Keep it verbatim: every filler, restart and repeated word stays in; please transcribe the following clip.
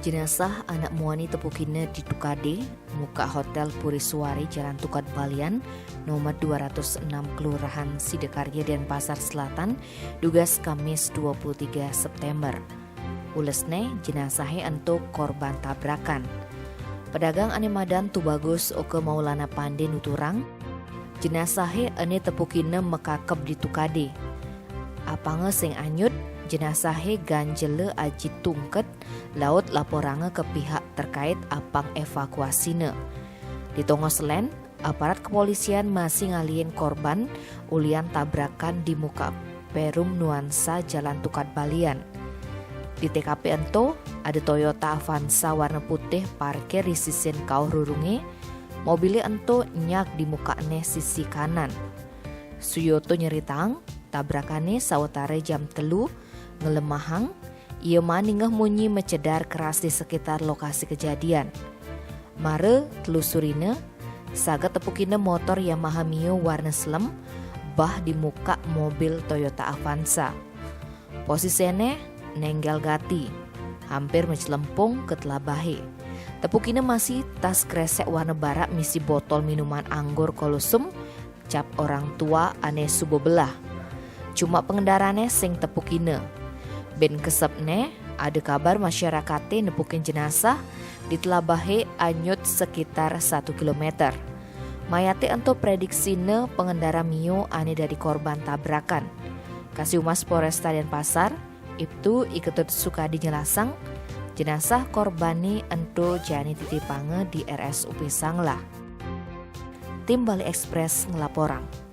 Jenazah anak muani tepukina di Tukade, muka Hotel Puri Suwari, Jalan Tukad Balian, nomor dua ratus enam, Kelurahan Sidakarya, Denpasar Selatan, dugas Kamis dua puluh tiga September. Ulesne, jenazahé ento korban tabrakan. Pedagang ané madan Tubagus Oka Maulana Pandé nuturang, jenazahé ené tepukina makakeb di Tukade. Apanga sing anyut, jenazahé ganjela aji tungket laut laporanga ke pihak terkait apang evakuasina. Di tongos lén, aparat kepolisian masih ngalihin korban ulian tabrakan di muka Perum Nuansa, Jalan Tukad Balian. Di T K P ento, ada Toyota Avanza warna putih parkir di sisin kauh rurungé. Mobilé ento nyak di mukane sisi kanan. Suyoto nyeritang, tabrakané sawetara jam telu ngelemahang, ia maningeh munyi macedar keras di sekitar lokasi kejadian. Mara telusurina, saget tepukina motor Yamaha Mio warna selem, bah di muka mobil Toyota Avanza. Posisine nenggel gati, hampir macelempung ke telabahé. Tepukina masih tas kresek warna barak misi botol minuman anggur Kolusum, cap orang tua ané suba belah. Cuma pengendarané sing tepukina. Bin kesepne, ada kabar masyarakaté nepukin jenazah di telabahé anyut sekitar satu kilometer. Mayaté ento prediksina pengendara Mio ané dadi korban tabrakan. Kasih Humas Polresta Denpasar, Ibtu I Ketut Sukadi nyelasang, jenazah korbané ento jani titipanga di R S U P Sanglah. Tim Bali Express ngelaporang.